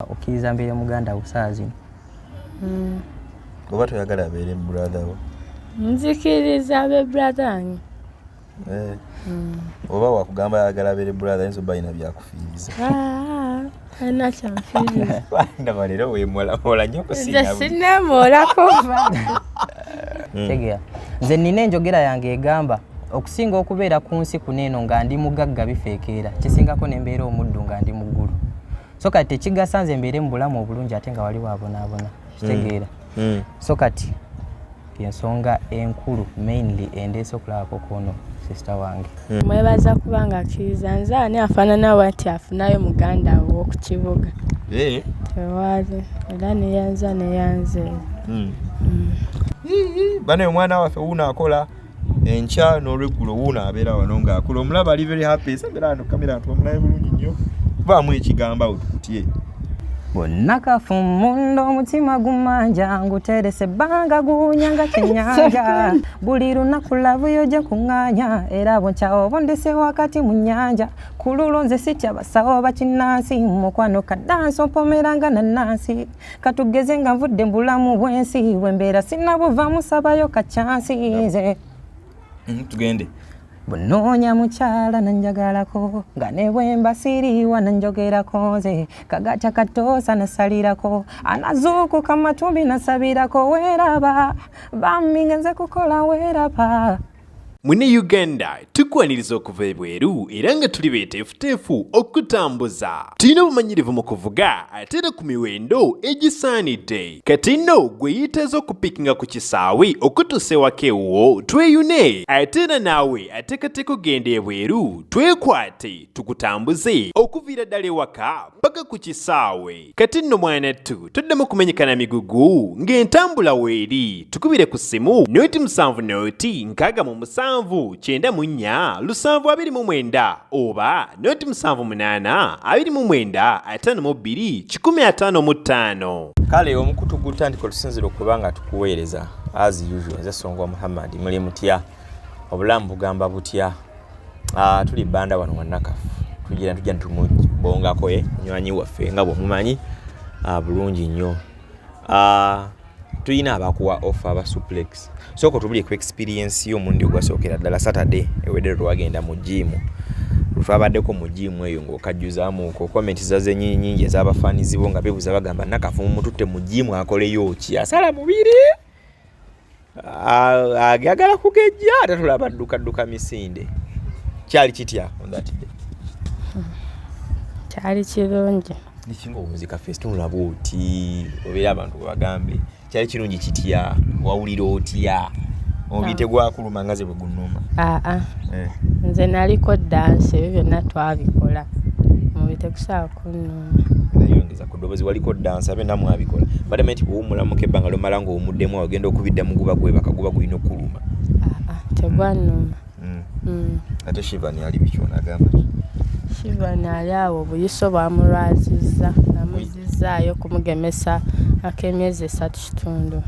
Okkiriza mbeere muganda wo saawa zino? Oba toyagala abeere brother wo? Nzikiriza abe brother wange. Eh. Oba wakugamba ayagala abeere brother, ayinza obba alina byakufiiriza. Ah, alina kyanfiiriza. Ndaba leero weemolamola nnyo Nze okusinga. sineemoola kuva. Tegeera, nze nina enjogera yange egamba okusinga okubeera ku nsi kuno eno nga ndi mugagga bifeekeera, kisingako ne mbeera omuddu nga ndi mu ggulu. So kati tekigasa nze mbeere mu bulamu obulungi ate nga waliwo abonaabona, kitegeera? So kati yensonga enkulu mainly endeese okulabako kwono sister wange. Mwebaza kubanga akkiriza. Nze ani afaanana bwati afunayo muganda we ow'oku kibuga? Tewali, era neyanza neyanze. Bano omwana waffe wuuno akola enkya n'olweggulo, wuuno abeera wano ng'akula, omulaba ali very happy. Sembera wano kamera ntu omulabe bulungi nnyo, kubaamu ekigambo awo tukutye. Bonna kafu munda, omutima gumanja, nguterese ebbanga, guwunya nga kyennyanja. Buli lunaku love yo gye kuŋŋaanya, era bonkyawo bondese wakati mu nnyanja. Ku lulo nze sitya basawo bakinnansi, mukwano kadansi ompomeranga nannansi. Katugeze nga nvudde mu bulamu bw'ensi, bwembeera sinnabuvamu, sabayo kacyansi nze. Tugende. Bunoonya mukyala nanjagalako, nga ne bwe mba siriwa nanjogerako, nze kagaca katoosa nasalirako, anazuukuka matumbi nasabirako, weeraba bambi ngenze kukola, weeraba. Mune Uganda, tukwaniriza okuva ebweru era nga tuli beeteefuteefu okutambuza. Tulina obumanyirivu mu kuvuga ate era ku miwendo egisaanidde. Kati nno gwe yeetaaza okupiikinga ku kisaawe okutuusa ewaka ewuwo, tweyune. Ate era naawe ateekateeka okugenda ebweru, twekwate tukutambuze okuviira ddala ewaka paka ku kisaawe. Kati nno mwanattu, toddamu kumenyeka na migugu ng'entambula weeri. Tukubire ku ssimu 0 7 0 67 94 729 oba 0 7 8 29 52 155. Kale omukutu gutandika olusinzira okuba nga tukuweereza as usual. Nze Songwa Muhammad. Muli mutya? Obulamu bugamba butya? Tuli bbanda wano wannakafu, tugira tujja nitumubongako munywanyi waffe nga bwemumanyi bulungi nnyo. Tulina abakuwa offer aba Suplex. Sooka otubulye ku experience yo omulundi ogwasookera ddala, Saturday ewedde twagenda mu gym, twabaddeko mu gym eyo ng'okajjuzaamuuko. Comment zaze nyingi ez'abafaanizi bo nga beebuuza, bagamba, "Nakafu mumututte mu gym akoleyo ki? Asala mubiri? Agagala kugejja? Ate tulaba dduka dduka misinde." Kyali kitya on that day? Kyali kirungi. Nekinga omuzika face tunulaba oti obeera abantu bagambe kyali kirungi kitya? Wawulira otya? Omubiri tegwakuluma nga ze bwe gunuma? Aa. Nze naliko dansi, ebyo byonna twabikola, omubiri tegusobola kunnuma. Nayongeza ku ddoboozi, waliko dansa, byonna mwabikola. Badde manyi nti bw'owummulamuko ebbanga lomala ng'owumuddemu awo ogenda okubiddamu guba gwebaka, guba gulina okuluma. Aa, tegwannuma. Ate Shivan ali bikyona, agamba ki? Shivan ali awo, obuyiso bwamulwazizza, namuzizzaayo kumugemesa ak'emyezi 3.5,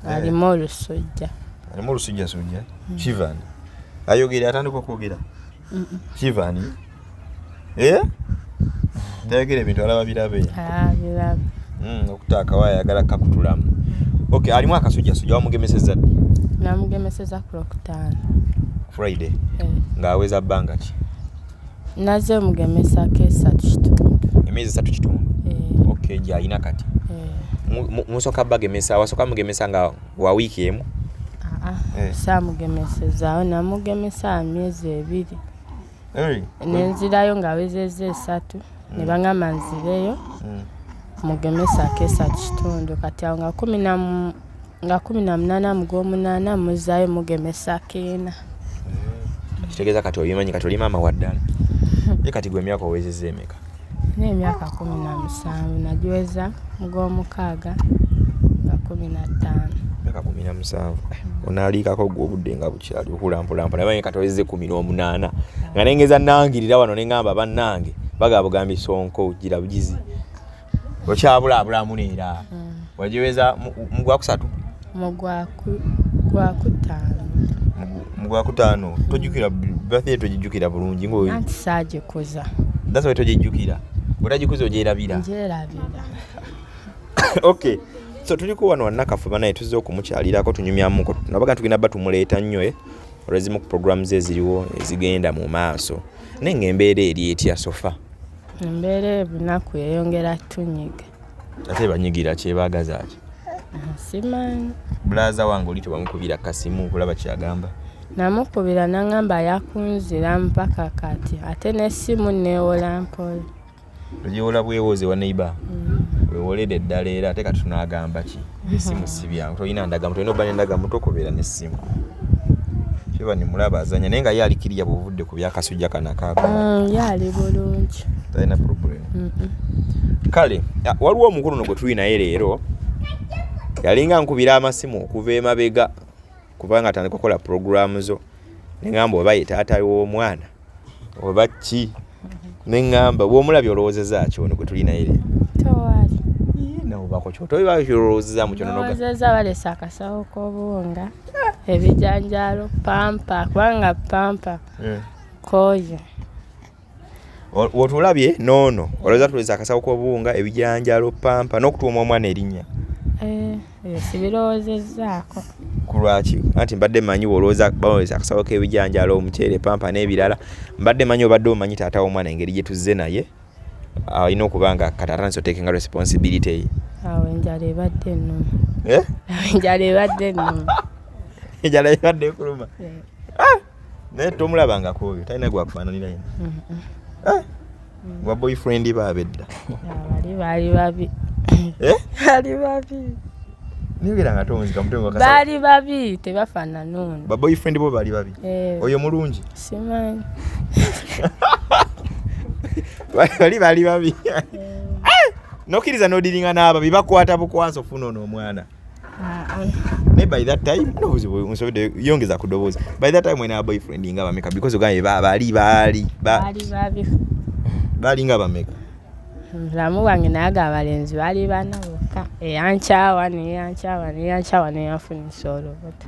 alimu olusujja. Alimu olusujjasujja Shivan? Ayogera, atandika okwogera Shivan? Eh? Tayogera, ebintu alaba birabe? Aa, birabe. Okuta akawaaya ayagala kakutulamu. Okay, alimu akasujjasujja. Wamugemeseza ddi? Namugemeseza ku Lwokutaano. Friday? Eh. Ng'aweza bbanga ki? Naze mugemesako 3.5. Emyezi 3.5? Eh. Okay, gyalina kati? Eh. Musooka bagemesa, wasooka mugemesa nga wa wiiki emu? Aa. Eh. Saamugemesezaawo, namugemesa myezi 2. Hey. Nenzirayo ng'awezezza 3, ne baŋŋamba nzireyo mugemesako 3.5. Kati awo nga 18 mu gw'omunaana muzaayo mugemesako 4. Kitegeeza kati obimanyi, kati oli maama wa ddala. Ye kati gwe emyaka owezezza emeka? N'emyaka 17 nagiweza mu gw'omukaaga nga 15. Myaka 17, onaaliikako gwe obudde nga bukyali, okula mpolampola. Naye kati owezezza 18, nga nengeza nangirira wano neŋŋamba bannange bagaba bugambi sonko gira bugizi, okyabulaabulamu neera wagiweza mu gwakusatu? Mu gwakutaano. Mu gwakutaano. Tojjukira birthday? Togijjukira bulungi ngo Anti saagikuza. That's why togijjukira. Bw'otagikuza ogyerabira? Ngyerabira. Okay, so tuliko wano wannakafu banaye, tuzze okumukyalirako, tunyumyamuko nabaga tugenda ba tumuleeta nnyo olwezimu ku programu ze eziriwo ezigenda mu maaso. Naye ng'embeera eri etya so far? Embeera ebunaku yeyongera tunyiga. Ate banyigira kyebaagaza ki? Simanyi. Bulaza wange oli tewamukubira kasimu okulaba kyagamba? Namukubira nangamba yakunzira mpaka kati, ate n'essimu neewola mpola. Ogyewola bwewoze wa neighbor? Wewolere eddala era ate kati tunagamba ki? Esimu si byangu, tolina ndagamu, tolina obba n'endagamu tokubeera n'essimu. Kiba nimulaba azanya naye nga ye alikiriya bw'ovudde ku byakasujja kano akaakoma. Ye ali bulungi. Talina problem. Kale waliwo omukulu no gwe tuli naye leero, yalinga nkubira amasimu okuva emabega kubanga atandika okukola puroguramu zo, neŋŋamba oba ye taata w'omwana oba ki, neŋŋamba bw'omulabye olowoozeza ki ono gwe tuli naye leero? Tewali. Nobako kyotoba kyolowoozezamu kyono noga. Ndowoozezza balese akasawo k'obuwunga, ebijanjaalo, pampa, kubanga pampa kooye. Wotulabye noono olowooza tulese akasawo k'obuwunga, ebijanjaalo, pampa n'okutuuma omwana erinnya? Ebyo sibirowoozezzaako. Ku lwaki? Anti mbadde mmanyi bw'olowooza balowooza akasawo k'ebijanjaalo, omuceere, pampa n'ebirala, mbadde mmanyi obadde omanyi taata w'omwana engeri gye tuzze naye alina okuba nga kati atandise oteekenga responsibility ye. Awo enjala ebadde ennuma. Eh? Awo enjala ebadde ennuma. Enjala ebadde ekuluma? Naye tomulabangako oyo, talina gwakufaananira yena? Wa boyfriend baabedda? Bali baali babi. Eh? Baali babi. Niyogera nga tonzika mutwe gwakasa. Baali babi, tebafaanana ono. Ba boyfriend bo baali babi? Oyo mulungi? Simanyi. Bali baali babi. Nokkiriza n'odiringa n'ababi bakwata bukwanso ofuna ono omwana. Naye by that time n'obuzibu nsobodde yongeza ku ddoboozi. By that time wena boyfriend nga bameka? Because ogambye baali baali baali babi. Baali nga bameka? Mulamu wange naye abalenzi baali bana bokka. Eyankyawa neyankyawa neyankyawa neyanfunisa olubuto.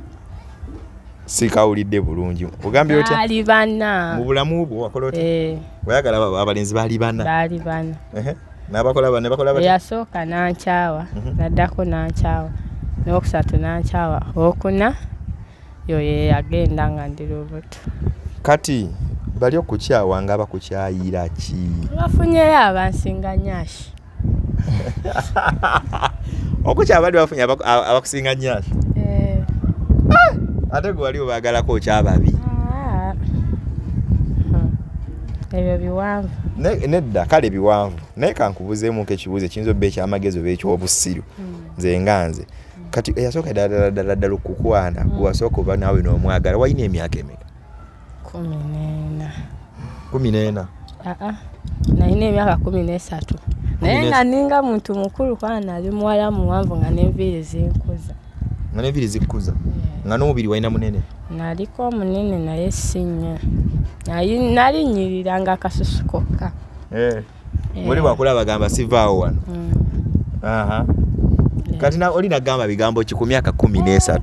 Sikawulidde bulungi. Ogambye otya? Baali bana. Mu bulamu bwo wakola otya? Wayagala abalenzi baali bana? Baali bana. N'abakola bane bakola batya? Eyasooka n'ankyawa, n'addako n'ankyawa, n'okusatu n'ankyawa, owokuna yoyo yeyagenda nga ndi lubuto. Kati bali okukyawa nga bakukyayira ki? Bafunyeyo abansinga nyashi. Okukyaba bali bafunye abakusinga nyashi? Ate gwe wali obaagalako okyababi? Ebyo biwanvu. Nedda kale biwanvu. Naye kankubuzeemuko ekibuuzo ekiyinza obba ekyamagezi oba eky'obusiru. Nze nga nze. Kati eyasooka ddala ddala ddala okukwana, gwe wasooka oba naawe n'omwagala, walina emyaka emeka? 14. 14? Nalina emyaka 13. Naye nga ninga muntu mukulu kubanga nali muwala muwanvu nga n'enviiri zinkuza. Nga n'enviiri zikukuza? Nga n'omubiri walina munene? Naliko omunene naye si nnyo. Nali nnyiriranga akasusu kokka. Oli bw'akulaba agamba sivaawo wano. Kati oli nagamba bigambo ki ku myaka 13?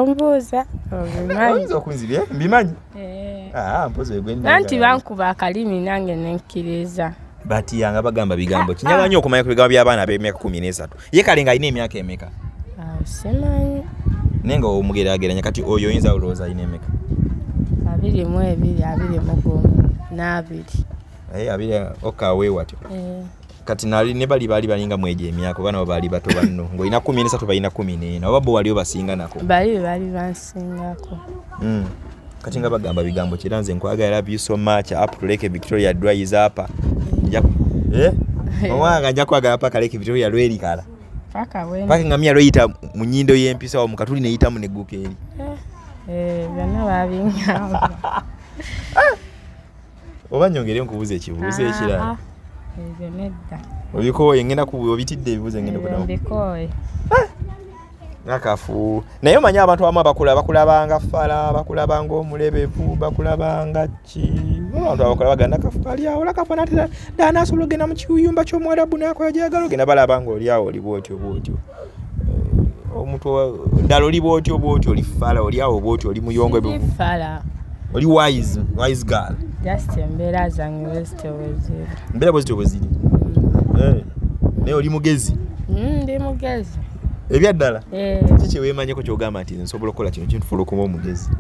Ombuuza obimanyi. Oyinza okunzibya? Mbimanyi. Mpozi gwe nina. Anti bankuba akalimi nange nenkiriza. Batiyanga bagamba bigambo ki? Njagala nnyo okumanya ku bigambo by'abaana ab'emyaka 13. Ye kale ng'alina emyaka emeka? Simanyi. Naye nga omugeraageranya kati oyo oyinza olowooza alina emeka? 22, 21 n'abiri. Abiri okawe watyo. Kati nali ne bali baali balinga mwejo emyaka oba nabo baali bato banno. Ng'olina 13 balina 14 oba bo wali obasinga nako? Bali baali bansingako. Kati nga bagamba bigambo ki? Era nze nkwagala, love you so much, up to Lake Victoria dries up. Omwana nja kwagala paka Lake Victoria lwerikala. Paka we. Paka ngamia lweyita mu nnyindo y'empisa awo mu katuli neyitamu negguka eri. Byonna babingamba. Oba nyongere nkubuuza ekibuuzo ekirala. Ebyo nedda. Obikooye, ngenda ku obitidde ebibuuzo ngenda okuddamu. Mbikooye. Nakafu. Naye omanyi abantu abamu bakulabanga fala, bakulabanga omulebevu, bakulabanga ki? Abantu abakola bagamba Nakafu ali awo, Nakafu anaatera ddala n'asobola okugenda mu kiyumba ky'Omuwarabu n'akola gy'ayagala ogenda balaba ng'oli awo oli bw'otyo bw'otyo. Omuntu ddala oli bw'otyo bw'otyo, oli fala, oli awo bw'otyo, oli muyongo. Siri fala. Oli wise, wise girl. Just embeera zange bwezityo bweziri. Embeera bwezityo bweziri. Eh, naye oli mugezi? Ndi mugezi. Ebyaddala? Eh. Ki kyeweemanyeko kyogamba nti nsobola okukola kino kintufuula okuba omugezi?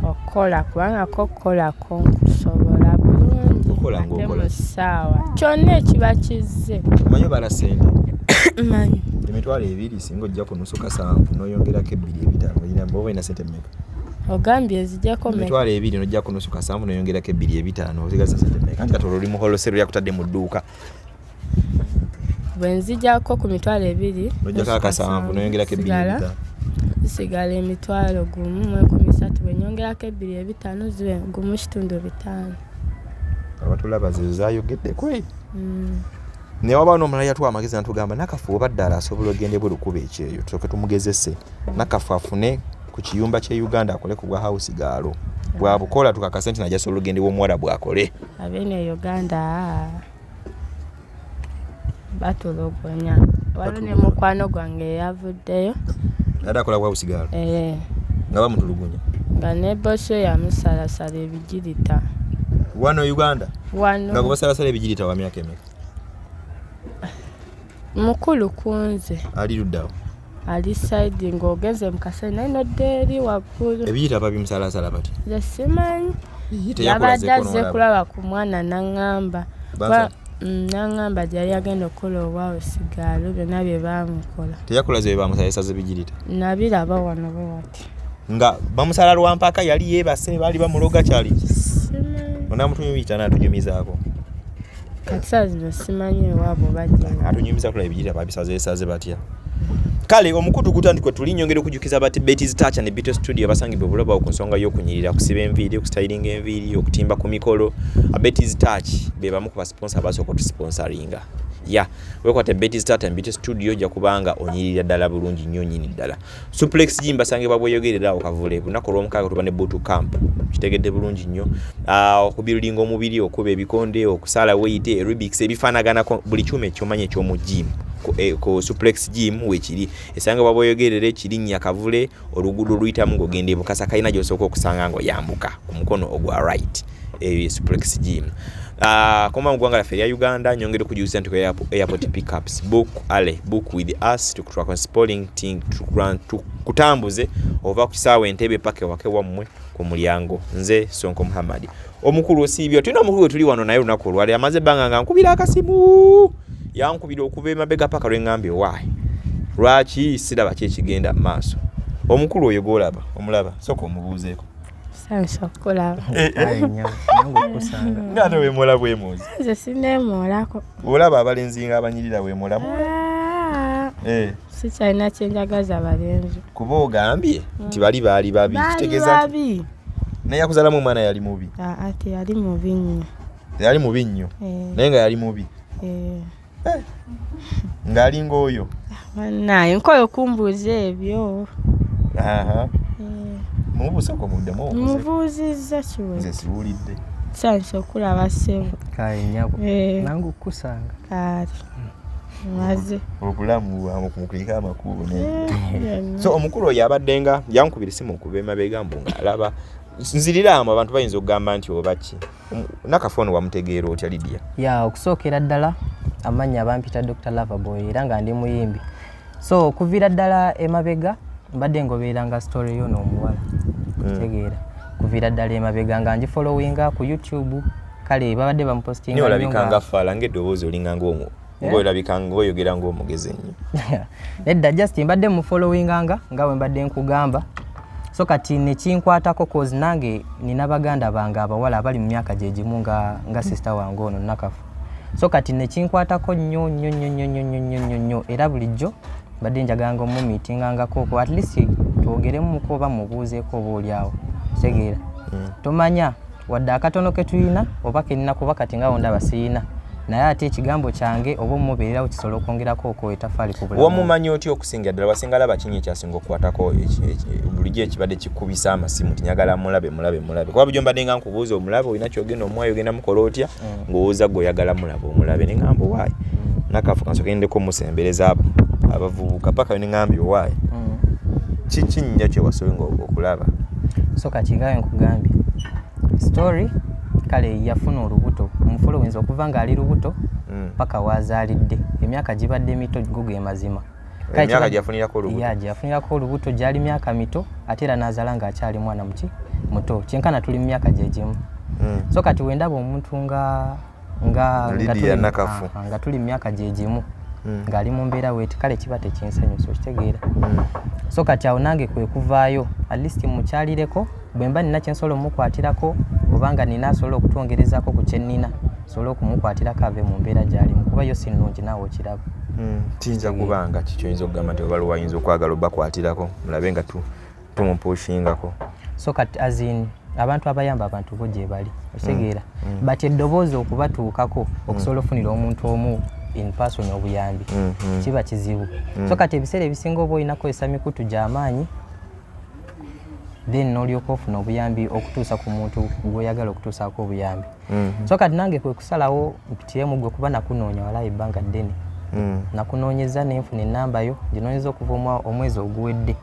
Okukola, kubanga ko okukolako nkusobola bulungi. Okukola Ate ng'okola. mu ssaawa kyonna ekiba kizze. Omanyi obala ssente? Mmanyi. 20,000 singa ojja ku nusu kasanvu n'oyongerako ebbiri ebitaano, olina oba olina ssente mmeka? Ogambye ezijjako mmeka? 20,000 n'ojja ku nusu kasanvu n'oyongerako ebbiri ebitaano, osigaza ssente mmeka? Anti kati olwo oli mu wholesale yakutadde mu dduuka. Bwe nzijjako ku 20,000 n'ojjako akasanvu n'oyongerako ebbiri ebitaano. Zisigala 1,030, bwe nnyongerako ebbiri ebitaano zibe 1.5. Abatulaba zezo zaayogeddeko. Naye wabaawo n'omulala yatuwa amagezi n'atugamba Nakafu oba ddala asobola ogenda ebweru kuba ekyeyo tusooke tumugezese. Nakafu afune ku kiyumba ky'e Uganda akole ku bwa house gaalo. Bw'abukola tukakase nti najja asobola ogenda ew'omuwala bw'akole. Abeeno e Uganda batulugunya. Waliwo ne mukwano gwange eyavuddeyo. Ate akola bwa house gaalo? Eh. Nga bamutulugunya? Nga ne boss we yamusalasala ebigirita. Wano Uganda? Wano. Nga gwe basalasala ebigirita wa myaka emeka? Mukulu ku nze. Ali luddawo? Ali side ng'ogenze mu Kasenyi naye nodda eri waggulu. Ebiyita babimusalasala batya? Nze simanyi. Yabadde azze kulaba ku mwana n'aŋŋamba. N'aŋŋamba gyali agenda okukola obwawusigaalo byonna bye baamukola. Teyakulaze bye bamusalasaze bigirita? Nabiraba wano bwe wati. Nga bamusala lwa mpaka yali yeebase baali bamuloga kyali? Simanyi. Onaamutunyumita n'atunyumizaako. Kati saa zino simanyi ewaabwe bajja. Atunyumiza kulaba ebigirita babisazeesaze batya. Kale omukutu gutandikwe tuli nyongera okujjukiza abati Betty's Touch and Beauty Studio basangibwa obuloba ku nsonga y'okunyirira, okusiba enviiri, okustayiringa enviiri, okutimba ku mikolo. Betty's Touch be bamu ku basponsa abasooka otusponsoringa. Ya, weekwate Betty's Touch and Beauty Studio ojja kubanga onyirira ddala bulungi nnyo nnyini ddala. Suplex Gym basangibwa Bweyogerera awo Kavule. Lunaku olw'omukaaga tuba ne boot camp. Kitegedde bulungi nnyo. Okubirulinga omubiri, okuba ebikonde, okusala weight, aerobics ebifaanaganako buli kyuma ekyomanyi eky'omu gym. Ku Suplex Gym weekiri. Esangibwa Bweyogerere, Kirinnya Kavule, oluguudo oluyitamu ng'ogenda e Bukasa kalina gy'osooka okusanga ng'oyambuka ku mukono ogwa right. Eyo ye Suplex Gym. Koma mu ggwanga lyaffe erya Uganda, nyongera okujuliza nti ku airport pickups, book early, book with us, tukutransporting, tukutambuze ova ku kisaawe Entebbe paka ewaka ewammwe ku mulyango. Nze Sonko Muhammad. Omukulu osiibye, tulina omukulu we tuli wano naye olunaku olwaleero amaze ebbanga nga nkubira akasimu. Yankubira okuva emabega paka lwe ŋŋambye owaayi. Lwaki siraba ki ekigenda mu maaso? Omukulu oyo gw'olaba, omulaba, sooka omubuuzeeko. Nsanyusa okukulaba. Ng'ate weemoola bwemoozi. Nze sineemoolako. Olaba abalenzi nga abanyirira weemoola. Sikyalina kye njagaza balenzi. Kuba ogambye nti bali baali babi. Kitegeeza nti naye yakuzaalamu omwana yali mubi. Teyali mubi nnyo. Teyali mubi nnyo. Naye nga yali mubi. Ng'alinga oyo. Bannaaye nkoye okumbuuza ebyo. Mubuuze ko muddemu obuuze. Mubuuzizza kiwe. Nze siwulidde. Nsanyusa okulaba ssebo. Kale nnyabo. Nange okukusanga. Kale. Maze. Obulamu bwamukuliko amakubo ne. So omukulu oyo abadde nga yankubira essimu okuva emabega mbu ng'alaba. Nziriramu abantu bayinza okugamba nti oba ki. Nakafu ono wamutegeera otya Lydia? Ya, okusookera ddala amannya bampita Dr. Loverboy era nga ndi muyimbi. So okuviira ddala emabega mbadde ngobereranga story yo n'omuwala. Kitegeera. Kuviira ddala emabega nga ngifollowinga ku YouTube. Kale babadde bamupostinga nnyo olabika nga fala ng'eddoboozi olinga ng'omu. Ng'olabika ng'oyogera ng'omugezi ennyo. Nedda just mbadde mufollowinganga nga bwe mbadde nkugamba. So kati nekinkwatako cause nange nina baganda bange abawala abali mu myaka gye gimu nga sister wange ono Nakafu. So kati nekinkwatako nnyo nnyo nnyo nnyo nnyo nnyo nnyo nnyo nnyo era bulijjo mbadde njagala nga omumiitingangako okwo at least twogeremuko oba mubuuzeeko oba oli awo. Kitegeera. Tomanya wadde akatono ke tulina oba ke nnina kuba kati nga wondaba siyina. Naye ate ekigambo kyange oba omubeererawo kisobola okwongerako okwo ettaffaali ku bulamu. Wamumanyi otya okusinga ddala? Wasinga alaba kinyi ekyasinga okukwatako bulijjo ekibadde kikubisa amasimu nti njagala mulabe, mulabe, mulabe. Kuba bulijjo mbadde nga nkubuuza omulabe olina ky'ogenda omuwa, ogenda mukola otya? Ng'owooza ggwe oyagala mulaba omulabe. Ne ŋŋamba owaaye. Nakafu kansooke ndeko musembereza abo abavubuka paka ne ŋŋambye owaaye. Kiki nnyo kye wasooka okulaba? So kati nga bwe nkugambye, story Kale yafuna olubuto, omufolowinza okuva ng'ali lubuto paka wazaalidde, emyaka gibadde mito, go ge mazima. Kale Emyaka gyeyafunirako olubuto? Ya, gyeyafunirako olubuto gyali myaka mito, ate era n'azaala ng'akyali mwana muki muto, kyenkana tuli mu myaka gye gimu. So kati wendaba omuntu nga Lydia Nakafu. Aha, nga tuli mu myaka gye gimu, ng'ali mu mbeera weeti, kale kiba tekinsanyusa, okitegeera? So kati awo nange kwe kuvaayo, at least mukyalireko, bwe mba nina kyensobola omukwatirako, oba nga nina asobola okutwongerezaako ku kye nnina, nsobole okumukwatirako ave mu mbeera gy'alimu, kuba yo si nnungi, naawe okiraba. Kiyinza kuba nga kiki oyinza okugamba nti oba lwayinza okwagala obakwatirako, mulabe nga tumupushingako? So kati as in abantu abayamba abantu bo gye bali, okitegeera? But eddoboozi okubatuukako, okusobola ofunira omuntu omu in person obuyambi, kiba kizibu. So kati ebiseera ebisinga oba olina kukozesa mikutu gy'amaanyi, then n'olyoka ofuna obuyambi okutuusa ku muntu gw'oyagala okutuusaako obuyambi. So kati nange kwe kusalawo mpitiremu gwe, kuba nakunoonya walayi ebbanga ddene. Nakunoonyeza nenfuna enamba yo, ginoonyeza okuva omwezi oguwedde,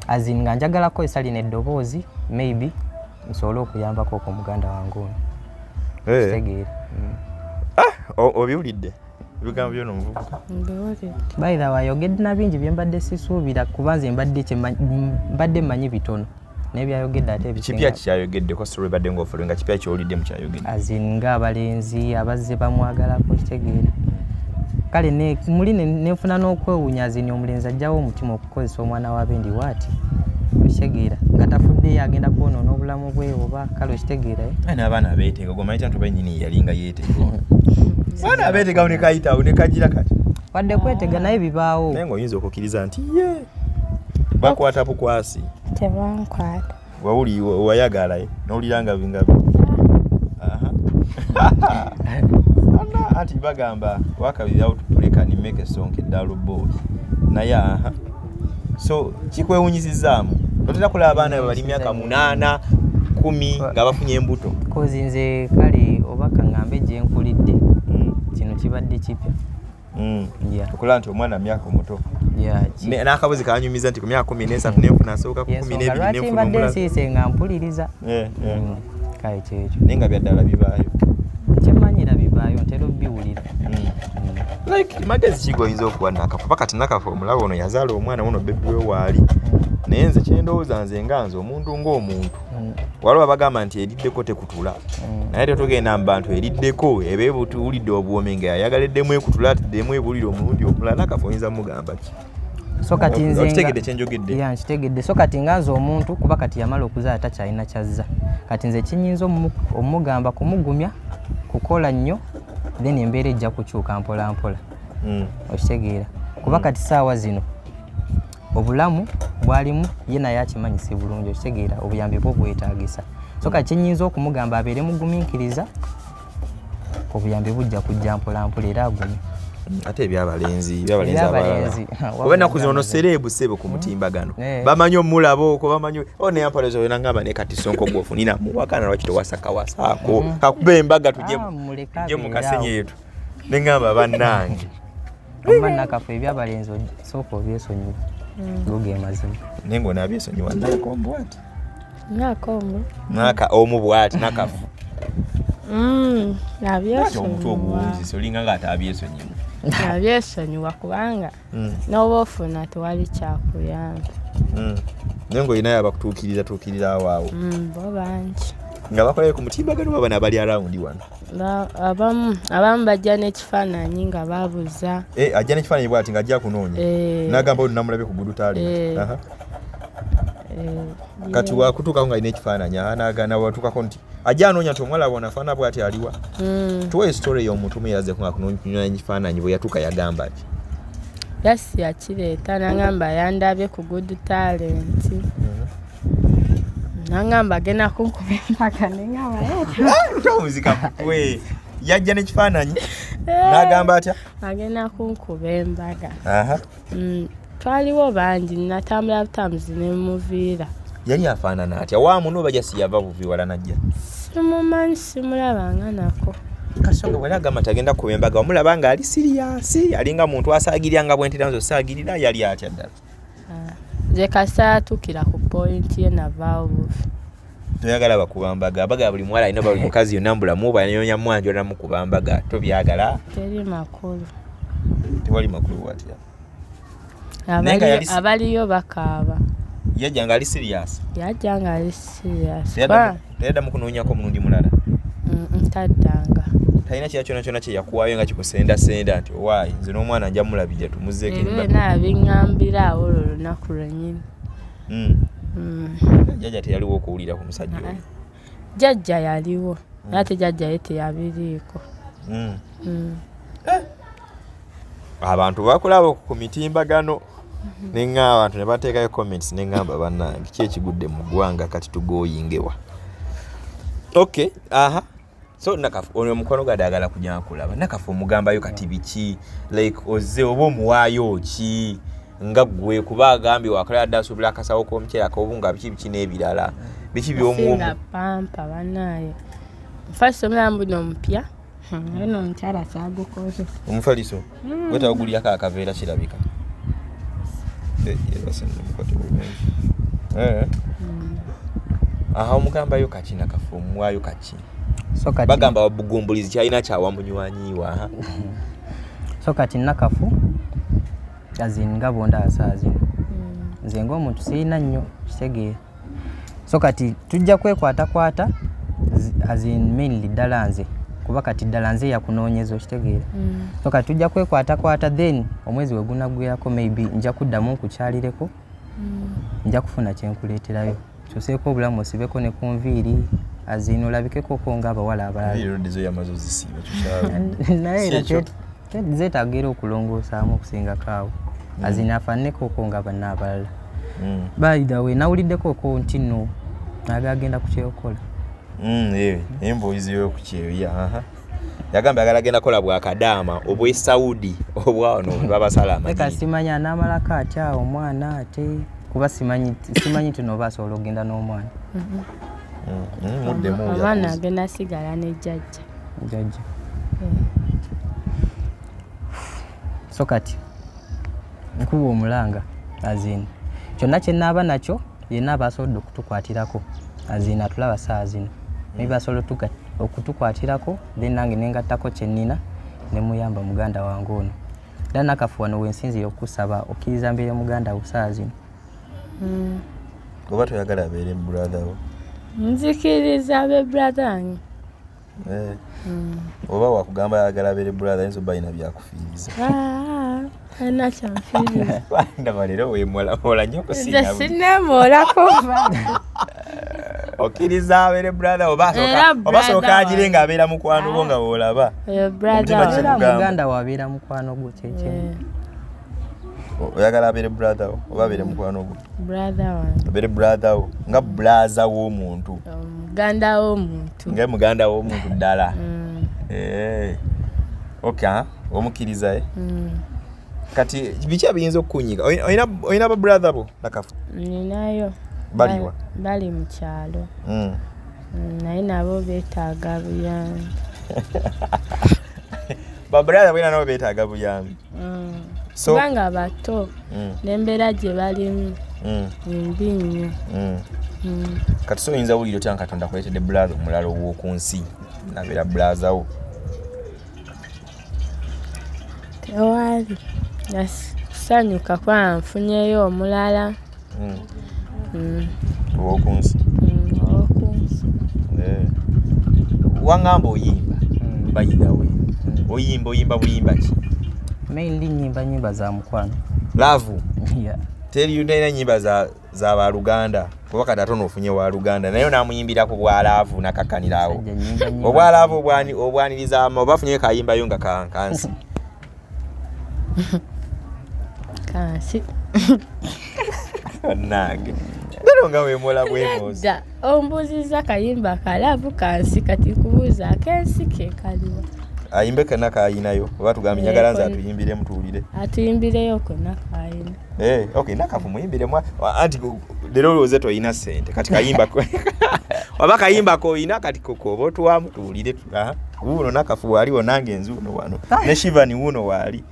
as in nga njagala kukozesa lino eddoboozi, maybe nsobole okuyambako okwo muganda wange ono. Kitegeera? Obiwulidde ebigambo byona omuvubuka? Mbiwulidde. By the way, ayogedde na bingi bye mbadde sisuubira, kuba nze mbadde mmanyi bitono, naye byayogedde ate ebisinga. Kipya kikyayogeddeko story badde ng'ofolo nga kipya kyowulidde mu kyayogedde? As in ng'abalenzi abazze bamwagalako, kitegeera? Kale muli nenfuna n'okwewuunya, as in omulenzi ajjawo omutima okukozesa omwana w'abendi waati, okitegeera, nga tafuddeyo agenda kwonoona obulamu bwe oba kale, okitegeera, eh? Aye n'abaana abeeteega, gomanyi nti benyini yalinga yeeteega, abaana abeetegawo ne kayitawo ne kagira kati. Wadde kwetega, naye bibaawo. Naye ng'oyinza okukkiriza nti ye bakwata bukwasi? Tebankwata. Wawuli wayagala, eh? Nowulira nga Aha. Ana, anti bagamba waka without play can make a song a boy, naye aha, so kikwewunyisizaamu otera kulaba abaana bali myaka 8, 10 nga bafunye embuto? Kozi nze kale oba kaŋŋambe gye nkulidde, kino kibadde kipya. Yeah. Okulaba nti omwana myaka omuto Yeah, n'akabuzi kanyumiza nti ku myaka 13 nenfuna asooka, ku kumi yensonga n'ebiri lwaki nenfuna mbadde omulala. nsiise nga mpuliriza. Kale kyekyo. Naye nga byaddala bibaayo? Kyemmanyira bibaayo, ntera obiwulira. Like magezi ki goyinza okuwa Nakafu? Paka Nakafu omulaba ono yazaala omwana wuno, baby we waali, naye nze kyendowooza, nze nga nze omuntu ng'omuntu, waliwo abagamba nti eriddeko tekutula, naye tetugenda mu bantu eriddeko eba ebutuwulidde obuwomi nga yayagala eddemu ekutula, ati ddemu ebulire omulundi omulala. Nakafu oyinza mugamba ki? So kati nze Okitegedde kyenjogedde? Ya, nkitegedde. So kati nga nze omuntu, kuba kati yamala okuzaala, takyalina kyazza, kati nze kinyinza omugamba kumugumya, kukola nnyo, then embeera ejja kukyuka mpola mpola. Okitegeera? Kuba kati saawa zino obulamu bwalimu ye naye akimanyi si bulungi, okitegeera? Obuyambi bwo bwetaagisa. So kati kyenyinza okumugamba, abeere mugumiikiriza, obuyambi bujja kujja mpola mpola, era agume. Ate ebyabalenzi abalala? Ebyabalenzi, oba ennaku zino ono celeb sebo ku mutimbagano, bamanyi omulaba okwo, bamanyi o neyampalezo yona ngamba ne kati sonko gwofunira muwakana, lwaki tewasa kawasaako kakuba embaga tujye Ah, muleke tujye mu abeere kasenyi awo. etu neŋŋamba bannange. Oba Nakafu, ebyabalenzi sooka obyesonyiwa, go ge mazima. Naye ngaonabyesonyiwa nako bwati? Mwaka omu. Mwaka omu bwati, Nakafu. Ati Nabyesonyiwa. omutwe oguwunzise, olinga nga atabyesonyiwa. Nabyesonyiwa kubanga n'oba ofuna tewali kyakuyamba. Naye ngaolinayo abakutuukirira tuukirira awo awo? Bo bangi. Nga bakolayo ku mutimbagano, baba nabali around wano? Abamu bajja n'ekifaananyi nga babuza. Eh, ajja n'ekifaananyi bwati ng'ajja akunoonya? N'agamba ono namulabye ku Good Talent. Kati wakutuukako nga alina ekifaananyi, aha, n'agaana watuukako nti ajja anoonya nti omuwala bwona afaanana bwati aliwa? Tuwa story y'omuntu omu yazeko nga kunoonya ekifaananyi, bwe yatuuka yagamba ki? Yasi yakireeta nangamba yandabye ku Good Talent, nangamba agenda kunkuba empaka, nengamba Omuzika mutwe, yajja n'ekifaananyi n'agamba atya? Agenda kunkuba embaga. Twaliwo bangi, natambula butambuzi nemuviira. Yali afaanana atya? Waamuno oba jasi yava buvi wala najja? Simumanyi, simulabanga nako. Kasonga bwali agamba nti agenda kukuba embaga, wamulaba nga ali serious, alinga muntu asaagirira nga bwentera nze osaagirira, yali atya ddala? Nze kasita yatuukira ku point ye, navaawo buvi. Toyagala bakuba mbaga? Baga buli muwala alina, buli mukazi yonna mubulamu banyonya mwanjola mukuba mbaga, tobyagala? Teri makulu. Tewali makulu watya? Abaliyo bakaaba. Yajja nga ali serious? Yajja nga ali serious. Teyaddamu kunoonyako omulundi mulala? Taddanga. Talina kira kyona kyona kyeyakuwayo nga kikusendasenda nti owaayi, nze n'omwana nja mulabirira, tumuzeeko? Ebyo biŋŋambira awo olwo olunaku lwennyini. Jjajja teyaliwo okuwulira ku musajja oyo? Jjajja yaliwo, naye ate jjajja ye teyabiriiko. Eh. Abantu bakulaba ku mitimbagano, neŋŋamba abantu ne bateekayo comments, neŋŋamba bannange, ki ekigudde mu ggwanga kati tugoyingewa? Okay, aha, so Nakafu ono omukwano gwadde agala kujja kulaba Nakafu, omugambayo kati biki? Like ozze oba omuwaayo ki nga ggwe? Kuba agambye wakola adde asuubira akasawo k'omuceere, ak'obunga, biki biki n'ebirala, biki by'omuwa? Pamper banaye, mufaliso omulala buno omupya, naye no omukyala kyagukozesa. Omufaliso gwetawugulirako akaveera kirabika. Eh, eh. Aha, omugambayo kaki Nakafu? Omuwaayo kaki? Bagamba wabugumbulizi kyalina kyawa munywanyiwa. So kati Nakafu, as in nga bwondaba saa zino, nze ngaomuntu sirina nnyo, kitegeera? So kati tujja kwekwatakwata, as in mainly ddala nze, kuba kati ddala nze yakunoonyeza, okitegeera? So kati tujja kwekwatakwata, then omwezi we gunaggwerako maybe nja kuddamu nkukyalireko, nja kufuna kyenkuleeterayo kyoseeko obulamu, osibeko ne ku nviiri, as in olabikeko nga abawala abalala. Naye zeetaaga era okulongoosaamu okusingako awo, as in afaananeko nga banna abalala. By the way, nawuliddeko ko nti nno agagenda kukyeyokola. Emboozi yokukyeyo yagambye agala agenda kola bwakadaama obwe Saudi obwawano babasala. Amagye simanyi anaamalako atya omwana ate, kuba simanyi nti noba asobola okugenda n'omwana. Omwana agenda sigala ne jjajja. Jjajja. So kati nkuba omulanga, as in kyonna kyenaaba nakyo, yenna aba asobodde okutukwatirako, as in atulaba saa zino, maybe asobola okutukwatirako, then nange nengattako kyenina nemuyamba muganda wange ono. Era Nakafu, wano wensinzire okukusaba okkiriza mbeere muganda wo saa zino. Oba toyagala abeere brother wo? Nzikiriza abe brother wange. Eh. Oba wakugamba ayagala abeere brother, ayinza oba alina byakufiiriza. Ah, alina kyanfiiriza. Ndaba leero weemolamola nnyo Nze okusinga. sinemoolako. Okkiriza abeere brother oba Era oba sooka brother agire wange. ng'abeera mukwano gwo nga bw'olaba? Oyo brother Omutima wange. Era kikugamba. muganda wabeera mukwano gwo, kyekyo. Eh, Oyagala abeere brother wo oba abeere mukwano gwo? Brother wange. Abeere brother wo nga brother w'omuntu? Muganda w'omuntu. Nga muganda w'omuntu ddala? Mm. Eh. Okay, ah, omukkiriza, eh? Mm. Kati biki ebiyinza okukunyiga? Olina ba brother bo, Nakafu? Ninayo. Baliwa? Bali mu kyalo. Naye nabo beetaaga buyambi. Ba brother bwena nabo beetaaga buyambi? So Kubanga bato, n'embeera gye balimu mbi nnyo. Kati so oyinza wulira otya nga Katonda akuleetedde brother omulala ow'oku nsi nabeera brother wo? Tewali kusanyuka kuba nfunyeyo omulala. Ow'oku nsi? Ow'oku nsi. Eh. Waŋŋamba oyimba. By the way, oyimba, oyimba buyimba ki? Mainly nyimba nyimba za mukwano. Love? Yeah. Teri talina nyimba za baluganda? Kuba kati ate onoofunye wa luganda naye onaamuyimbira ku bwa love nakakkanirawo. Sajja nyimba nyimba. Obwa love obwaniriza ama oba afunyeyo kayimbayo nga kansi? Kansi. Nange lero nga weemola bwemoozi. Nedda, ombuuzizza kayimba ka love kansi, kati nkubuuza akensi ke kaliwa? Ayimbe kena kayinayo oba tugambe njagala nze Eh, atuyimbiremu tuwulire. Atuyimbireyo konna kayina. Eh, okay, Nakafu muyimbiremu, anti leero olowooza toyina ssente, kati kayimba oba kayimba koyina kati koba otuwamu tuwulire. Aha, wuuno Nakafu waaliwo, nange nzuuno wano ne Shivani wuuno waali.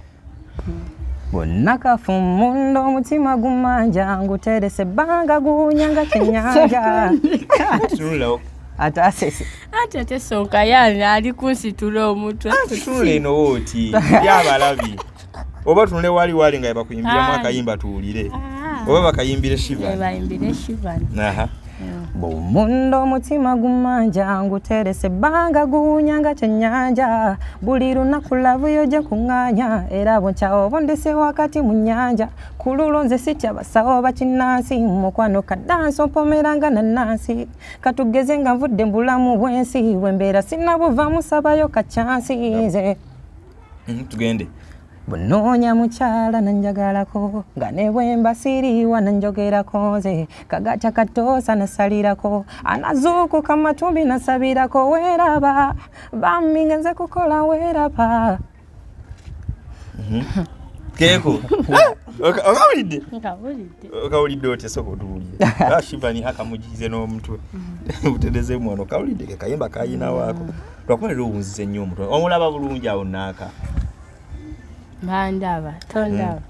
Bonnakafu munda omutima gumanja nguterese ebbanga guwunya nga kyenyanja. Tunula. Ate asese. Ate ate sonka yani ali kunsitula omutwe. Ate tunula eno wooti yabalabi oba tunule wali wali nga bakuyimbiramu akayimba tuwulire oba bakayimbire Shivan. Bayimbire Shivan. Aha. Bw'omunda omutima gumanja nguterese ebbanga guwunya nga kyennyanja buli lunaku love yo gye kuŋŋaanya era bwonkyawo bondese wakati mu nnyanja ku lulwo nze sitya basawo bakinnansi mukwano kadansi ompomeranga nannansi katugeze nga nvudde mu bulamu bw'ensi bwe mbeera sinnabuvamu sabayo kacyansi nze. Tugende. Bunoonya mukyala nanjagalako nga ne bwe mba siriwa nanjogerako nze kagaca katoosa nasalirako anazuukuka matumbi nasabirako weeraba bambi ngenze kukola weeraba. Keeko okawulidde? Nkawulidde. Okawulidde otya? Sooka otuwulire. Ah, Shivani akamugize n'omutwe butereze mwana. Okawulidde ke kayimba kayina waako lwakuba leero owunzize nnyo omutwe. Omulaba bulungi awo naaka? Bandaba tondaba.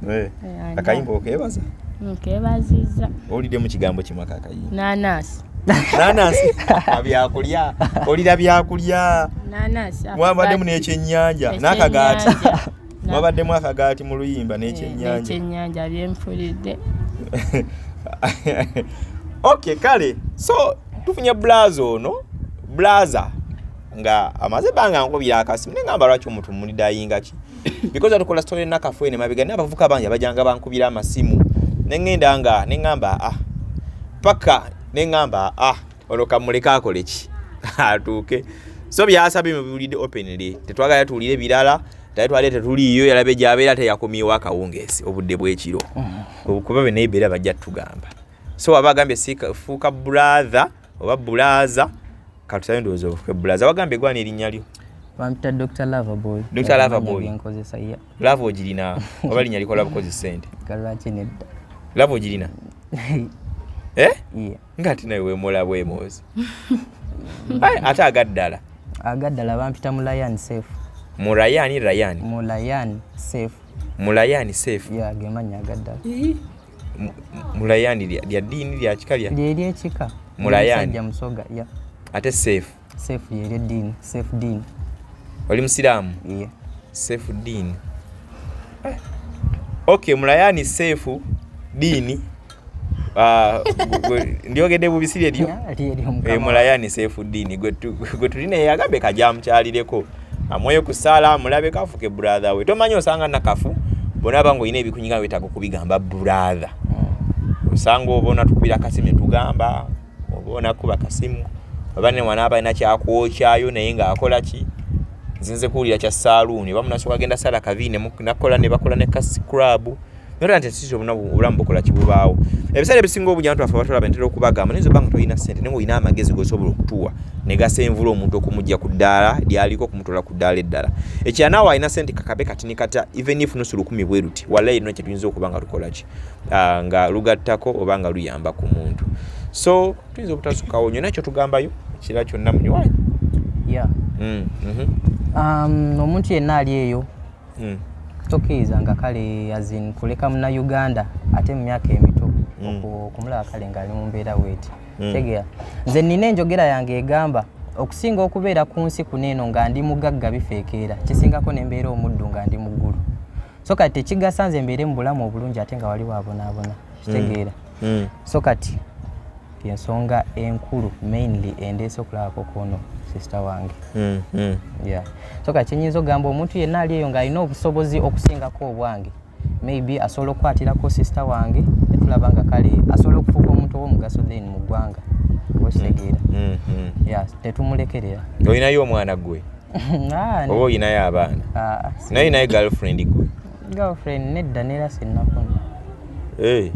Eh, akayimba okeebaza? Nkebaziza. Owuliddemu kigambo kimu ako akayimba? Nanasi. Nanasi byakulya, olira byakulya. Nanasi. Mwabaddemu n'ekyennyanja n'akagaati. Mwabaddemu akagaati mu luyimba n'ekyennyanja. N'ekyennyanja byenfulidde. Okay, kale so tufunye blaza ono, blaza nga amaze ebbanga nkubira akasimu nengamba lwaki omuntu mulidde ayinga ki, because atukola story nakafu ene mabega naye abavubuka bangi abajanga bankubira amasimu neŋŋenda nga neŋŋamba ah paka neŋŋamba ah ono kamuleke akole ki atuuke. So byasabye mubiwulidde openly, tetwagala tuwulire birala taye twali tetuliiyo yalabe gyabeera teyakomyewo akawungeezi obudde bw'ekiro kuba be naye beera bajja tugamba. So waba agambye fuuka brother oba bulaza, katusabe ndowooza ofuuke bulaza. Wagambye gwana erinnya lyo? Bampita Dr Loverboy. Dr. Loverboy. Genkozesa ya. Love ogirina oba linnya likola bukozi ssente? Kalwaki nedda? Love ogirina, eh? Yeah. Nga ate nawe weemola bwemoozi. Ai, ate agaddala? Agaddala bampita Mulayan Safe. Murayani Rayani? Mulayan Safe. Mulayani Safe. Ya, gemanya agaddala. Mulayani lya ddiini lya kika lya Lyeri ekika. Mulayani. Musajja musoga ya. Ate Safe? Safe lyeri eddiini, Safe Deen. Oli musiraamu? Yeah. Safe Deen. Okay, Mulayani Safe Deen. Ah, ndyogedde bubisiri eryo. Lyeri. Eh, Mulayani Safe Deen gwe tulina yagambe kajja amukyalireko amweyo ku ssaala amulabeko afuke brother we. Tomanyi osanga nakafu bonaaba ngaolina ebikunyiga wetaaga okubigamba brother, osanga oba onatukubira akasimu netugamba oba onakuba kasimu oba ne wanaaba alina kyakwokyayo naye ng'akola ki. Nzinze kuwulira kya saaluuni oba munasooka agenda sala kavi nakola ne bakola ne kascrub nota nti sisi obulamu bukola kibubaawo. Ebiseera ebisinga obungi abantu baffe abatulaba ntera okubagamba naye obanga tolina ssente naye ng'olina amagezi g'osobola okutuwa ne gasenvula omuntu okumugja ku ddaala lyaliko okumutwala ku ddaala eddala. Ekira naawe alina ssente kakabe katini kata, even if nusu 1000 bwe luti, wallahi lino kyetuyinza okuba nga lukola ki. Ah, nga lugattako oba nga luyamba ku muntu. So tuyinza obutasukawo nnyo nakyo tugambayo ekirala kyonna munywanyi. Yeah. Omuntu yenna ali eyo tokkiriza nga kale azin kuleka Munnayuganda ate mu myaka emito okumulaba kale ng'ali mu mbeera bweti. Tegeera, nze nina enjogera yange egamba okusinga okubeera ku nsi kuno eno nga ndi mugagga bifeekeera kisingako ne mbeera omuddu nga ndi mu ggulu. So kati tekigasa nze mbeere mu bulamu obulungi ate nga waliwo abonaabona, kitegeera? So kati yensonga enkulu mainly endeese okulabako kwono sister wange. Yeah. So kati kyenyinza okugamba omuntu yenna ali eyo ng'alina obusobozi okusingako obwange, maybe asobola okukwatirako sister wange netulaba nga kale asobola okufuuka omuntu ow'omugaso then mu ggwanga, okitegeera? Yeah, tetumulekerera. Olinayo omwana gwe? Ah, oba olinayo abaana? Ah, naye olinayo girlfriend gwe? Girlfriend nedda, neera sinnafuna. Eh.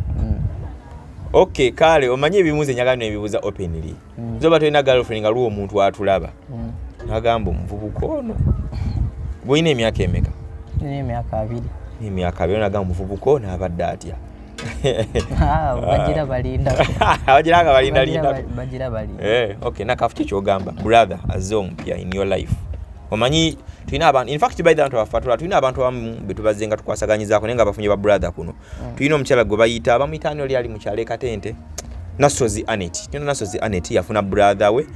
Okay, kale omanyi ebimu nze njagala nebibuuza openly. Zoba tolina girlfriend nga luwa omuntu atulaba nagamba omuvubuka ono gwolina emyaka emeka? Nina emyaka 20. Emyaka 20, nagamba omuvubuka ono abadde atya? Ah, bagira balindako. Bagira nga balindalindako. Bagira balinda. Eh, okay, nakafu ki kyogamba brother azze omupya in your life? Omanyi Tulina abantu, in fact by the abantu abafatula, tulina abantu abamu betubazze nga tukwasaganyizaako naye nga bafunye ba brother kuno. Tulina omukyala gwe bayita, bamuyita ani oli ali mukyalo e Katente, Nasozi Anet. Tulina Nasozi Anet, yafuna brother we,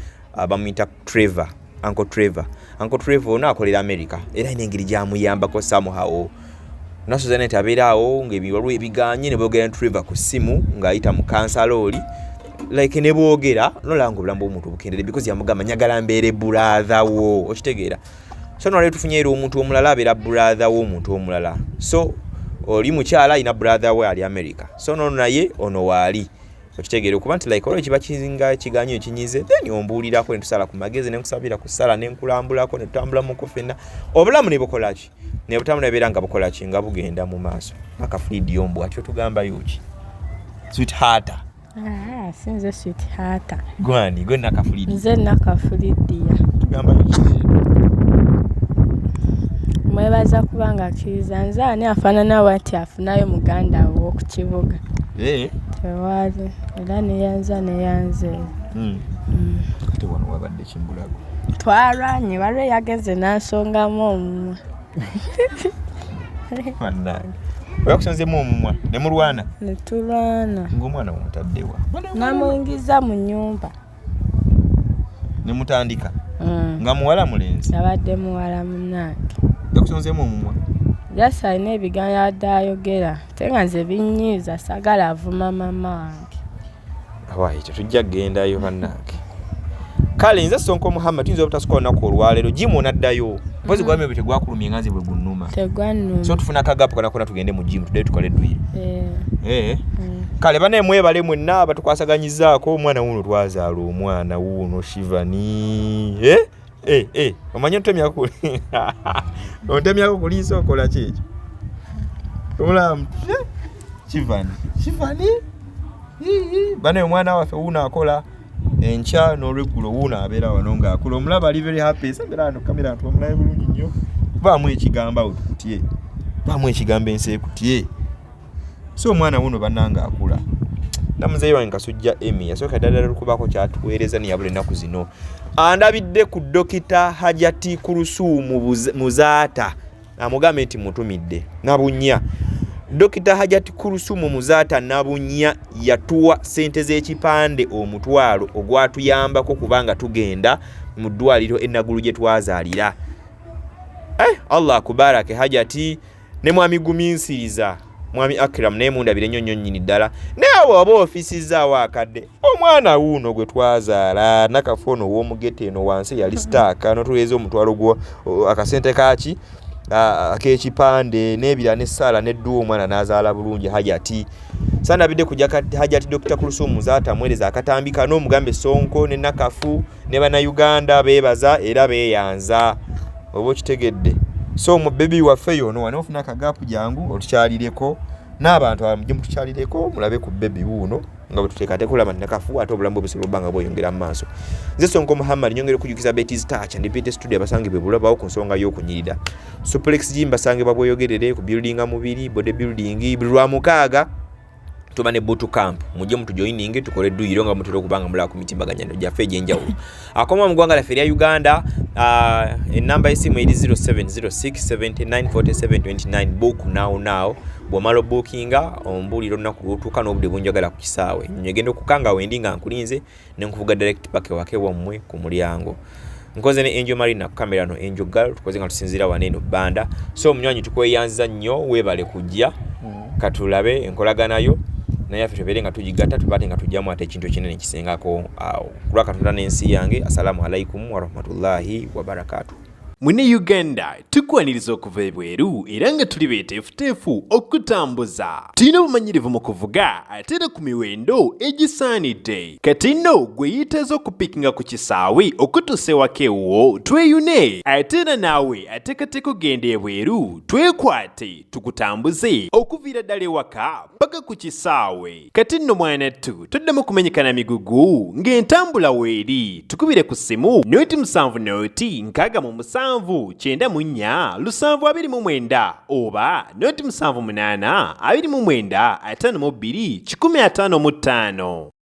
bamuyita Trevor, Uncle Trevor. Uncle Trevor ono akolera America era alina engeri gyamuyambako somehow. Nasozi Anet abeera awo ng'ebiwaliwo ebiganye ne boogera ne Trevor ku ssimu ng'ayita mu kansala oli, like ne boogera nolaba nga obulamu bw'omuntu bukendere because yamugamba njagala mbeere brother wo, okitegeera? So nolwaleero tufunye era omuntu omulala abeera brother w'omuntu omulala. So oli mukyala alina brother we ali America, so nono naye ono waali, okitegeera? Okuba nti like olwo kiba kizinga kiganye ekinyize, then ombuulirako ne tusala ku magezi, ne nkusabira ku ssala ne nkulambulako ne tutambulamuko ffenna, obulamu ne bukola ki, ne butambula, beera nga bukola ki, nga bugenda mu maaso. Akafridiyo mbw atyo tugambayo ki, sweetheart? Ah, si nze sweetheart. Gwani gwe Nakafulidi? Nze Nakafulidiya. Tugambayo ki? Mwebaza kuba nga akkiriza. Nze ani afaanana bwati afunayo muganda we ow'oku kibuga? Tewali, era neyanza neyanze. Ate wano wabadde kimbulago? Twalwanye, waliwo yagenze n'ansongamu omumwa. Bannange, oyakusonzemu omumwa ne mulwana? Ne tulwana. Ng'omwana wamutaddewa? Namuyingiza mu nnyumba. Ne mutandika? Nga muwala mulenzi? Abadde muwala munnange. Yakusonzemu omumwa? Jasi alina ebigambo adde ayogera ate nga nze binnyiiza, saagala avuma maama wange. Awa, ekyo tujja kugendayo bannange. Kale nze Sonko Muhammad, tuyinza obutasuka olunaku olwaleero. Gym onaddayo mpozi? Gwami ebyo tegwakulumye nga nze bwe gunnuma? Tegwannuma. So tufuna akagapu kanakona tugende mu gym, tuddeyo tukole dduyiro. Eh. Eh. Kale bane mwebale mwenna abatukwasaganyizaako. Omwana wuuno twazaala, omwana wuuno Shivani. Eh? Eh, eh, omanyi ontemyako, ontemyako kuliisa, okola ki ekyo? Omulamu Shivani, Shivani. Bane omwana waffe wuuno akola enkya n'olweggulo, wuuno abeera wano ng'akula, omulaba ali very happy. Sembera wano kamera ntu omulabe bulungi nnyo. Baamu ekigambo awo tukutye, baamu ekigambo ensi ekutye. So omwana wuno bannange akula. Namuzeeyi wange Kasujja Emi yasooka ddala ddala okubaako kyatuweereza neyabula ennaku zino. Andabidde ku Dokita Hajati Kulusuumu Muzaata, amugambe nti mutumidde Nabunya. Dokita Hajati Kulusuumu Muzaata Nabunya yatuwa ssente z'ekipande 10,000 ogwatuyambako kubanga tugenda mu ddwaliro e Nagulu gye twazaalira. Allah akubarake Hajati ne mwami Guminsiriza, mwami Akram, naye mundabire nnyo nnyo nnyini ddala. Naye oba ofisizaawo akadde, omwana wuuno gwe twazaala Nakafu ono ow'omugete eno wansi yali sitaaka notuweeza 10,000 gwo akasente kaki ak'ekipande n'ebira n'essaala n'edduwa, omwana n'azaala bulungi. Hajati sandabidde kujja Hajati Dr. Kulusumu Muzaata amuweereza akatambi kano, omugambe Sonko ne Nakafu ne Bannayuganda beebaza era beeyanza, oba okitegedde? So mu baby waffe yono wano, ofuna akagapu jangu otukyalireko n'abantu abamu, mujje mutukyalireko mulabe ku baby wuuno nga bwe tuteekateeka olaba nti Nakafu ate obulamu bwe busobola okuba nga bweyongera mu maaso. Nze Sonko Muhammad, nyongera okujjukiza Betty's Touch and Beauty Studio abasangibwa ebulabawo ku nsonga y'okunyirira. Suplex Gym basangibwa Bweyogerere ku building mubiri body building. Buli lwa mukaaga tuba ne boot camp, mujje mutujoininge tukole dduyiro nga mutera okuba nga mulaba ku mitimbaganyano gyaffe egy'enjawulo. Akoma mu ggwanga lyaffe erya Uganda, enamba y'essimu eri 0706 79 47 29. Book now now. Bw'omala obookinga ombuulira olunaku lw'otuuka n'obudde bw'onjagala ku kisaawe. Ennyonyi egenda okukanga wendi nga nkulinze ne nkuvuga direct paka ewaka ewammwe ku mulyango. Nkoze ne Angel Marina ku kamera no Angel Girl, tukoze nga tusinziira wano eno Bbanda. So omunywanyi tukweyanziza nnyo, weebale kujja. Katulabe enkolaganayo naye affe tubeere nga tugigatta, tubate nga tujjamu ate ekintu ekinene kisingako awo kulwa Katonda n'ensi yange. Assalamu alaikum warahmatullahi wabarakatuh. Mune Uganda tukwaniriza okuva ebweru era nga tuli beeteefuteefu okutambuza. Tulina obumanyirivu mu kuvuga ate era ku miwendo egisaanidde. Kati nno gwe yeetaaza okupiikinga ku kisaawe okutuusa ewaka ewuwo, tweyune. Ate era naawe ateekateeka okugenda ebweru, twekwate tukutambuze okuviira ddala ewaka paka ku kisaawe. Kati nno mwanattu toddamu kumenyeka na migugu ng'entambula weeri. Tukubire ku ssimu 070 67 94 729 oba 078 29 52 155.